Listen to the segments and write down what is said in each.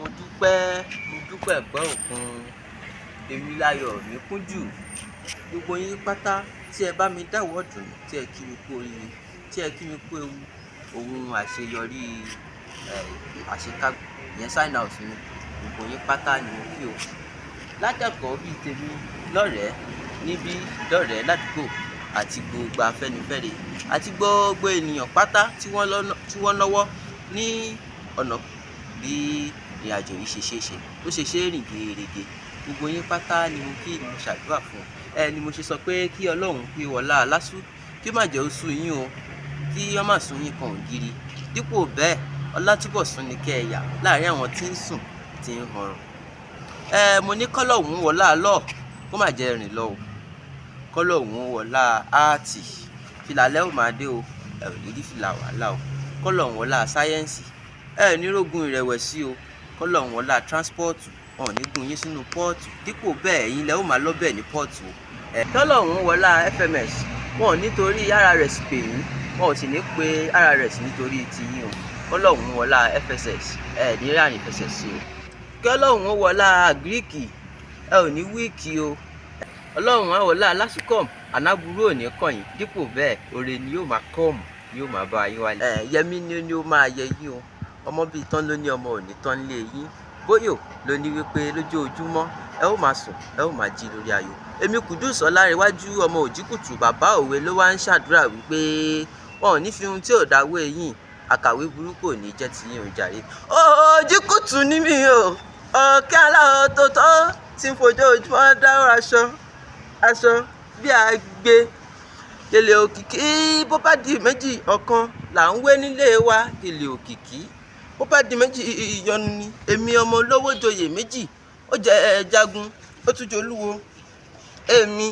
Mo dúpẹ́, mo dúpẹ́ ẹ̀pẹ́ òkun. Èmi láyọ̀ mi kún jù. Gbogbo yín pátá tí ẹ bá mi dáwọ́ dùn, tí ẹ kí mi kú oríire, tí ẹ kí mi kú ewu, ohun àṣeyọrí, àṣekágbá, ìyẹn sign out mi. Gbogbo yín pátá ni mo kí o. Lákẹ́kọ̀ọ́ bí tèmi lọ́rẹ̀ẹ́ níbí lọ́rẹ̀ẹ́ ládùúgbò àti gbogbo afẹ́nifẹ́re àti gbogbo ènìyàn pátá tí wọ́n lọ́nà, tí wọ́n lọ́wọ́ ní ọ̀nà bí ìrìnàjò yìí ṣe ṣe é ṣe, tó ṣe ṣe é rìn gerege. Gbogbo yín pátá ni mo kí, ni mo ṣàdúrà fún. Ẹ ni mo ṣe sọ pé kí Ọlọ́run kí wọlá lásù, kí má jẹ́ ó sú yín o, kí ó má sún yín kan ògiri. Dípò bẹ́ẹ̀, Ọlátúnbọ̀sún ni kẹ́ ẹ yà láàárín àwọn tí ń sùn, tí ń hanrun. Ẹ mo ní kọ́lọ́hún wọlá lọ́ọ̀ kó má jẹ́ rìn lọ o. Kọ́lọ́hún wọlá áàtì, fìlà lẹ́ ò máa dé o, ẹ ò ní rí fìlà wàhálà o. Kọ́lọ́hún wọlá sáyẹ́ǹsì, ẹ ò ní rógun ìrẹ̀wẹ̀sì o. Kọ́lọ́hún wọlá tíránsípọ́ọ̀tù, wọn ò ní gún yín sínú pọ́ọ̀tù. Dípò bẹ́ẹ̀, ẹ̀yin lẹ ó máa lọ́bẹ̀ ní pọ́ọ̀tù o. Ẹ kọ́lọ́hún wọlá FMS, wọn ò nítorí RRS pè yín, wọn ò sì ní pe RRS nítorí tiyín o. Kọ́lọ́hún wọlá FSS, ẹ ní ràrìn fẹsẹ̀ sí o. Kọ́lọ́hún wọlá àgíríkì, ẹ ò ní weak o. Ọlọ́run á wọlá lásùkọ̀m, ànáburú ò ní kàn yín. Dípò bẹ́ẹ̀, oore ni yóò máa come, yóò máa bá yín wálé. Ẹ Yẹmí ni ó máa yẹ yín o. Ọmọ bíi tán ló ní ọmọ ò ní tán lé yín. Bóyò ló ní wípé lójoojúmọ́ ẹ ó máa sùn, ẹ ó máa jí lórí ayọ̀. Èmi Kùdùs Ọlárewájú ọmọ Òjìkùtù bàbá òwe ló wá ń ṣàdúrà wípé wọn ò ní fi ohun tí ò dáwọ́ eyín, àkàwé burúkú ò ní jẹ́ tiyín o jàre. Òjìkùtù ní mi o, ọ̀kẹ́ aláwọ̀ tó tọ́ tí ń fojoojúmọ́ dáwọ́ aṣọ, aṣọ bí agbe. Gèlè òkìkí bó bá di méjì ọ̀kan là ń wé nílé wa. Gèlè òkìkí bó bá di méjì ìyọnu ni. Èmi ọmọ olówó joyè méjì, ó jẹ́ jagun, ó tún jolúwo. Èmi,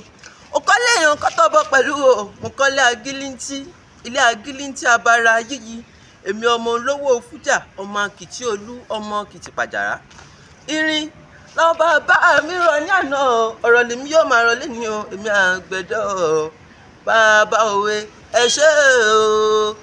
ó kọ́lé èèyàn kọ́tọ́bọ̀ pẹ̀lú o. Mo kọ́lé agílíntí, ilé agílíntí abara yíyí. Èmi ọmọ olówó fújà, ọmọ akìtì olú, ọmọ kìtì pàjàrà. Irin làwọn bàbá mi rọ̀ ní àná o. Ọ̀rọ̀ lèmi yóò máa rọ̀ léni o. Èmi àgbẹ̀dọ̀ o. Bàbá òwe, ẹ ṣé o.